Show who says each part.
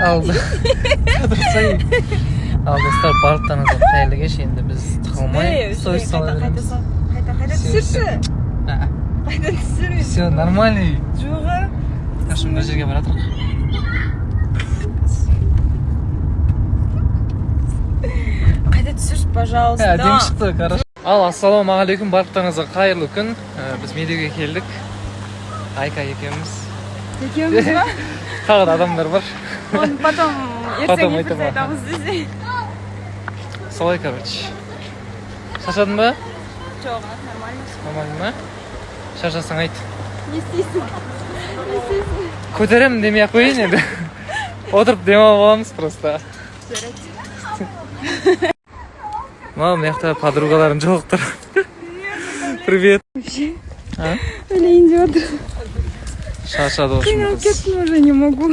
Speaker 1: Ал, ал, достар, барлықтарыңызға қайырлы кеш. Енді біз тығылмай сторис сала береміз.
Speaker 2: Қайта, қайта
Speaker 1: Всё,
Speaker 2: түсірші.
Speaker 1: А,
Speaker 2: Қайта түсір.
Speaker 1: все нормальный.
Speaker 2: Жоға.
Speaker 1: Короче, мына жерге бара жатырмық.
Speaker 2: Қайта түсірші, пожалуйста.
Speaker 1: Әдемі шықты, короче. Ал, ассалаумағалейкум, барлықтарыңызға қайырлы күн. Біз Медеуге келдік, Айка екеуміз.
Speaker 2: Екеуміз ба?
Speaker 1: Тағы да адамдар бар.
Speaker 2: Оны потом,
Speaker 1: Потом
Speaker 2: ертең эфирде
Speaker 1: айтамын.
Speaker 2: айтамыз десе.
Speaker 1: Солай, короче. Шаршадың ба?
Speaker 2: Жоқ, нормально.
Speaker 1: Нормально ма? Шаршасаң, айт.
Speaker 2: Не істейсің? Не істейсің?
Speaker 1: Көтеремін демей ақ қояйын, енді отырып демалып аламыз просто.
Speaker 2: Жарайды.
Speaker 1: Мына жақта подругаларым жолықтыр. Привет.
Speaker 2: Вообще.
Speaker 1: А?
Speaker 2: Өлейін деп отыр.
Speaker 1: Шаршады, в общем,
Speaker 2: Қиналып
Speaker 1: қыз.
Speaker 2: кеттім, уже не могу.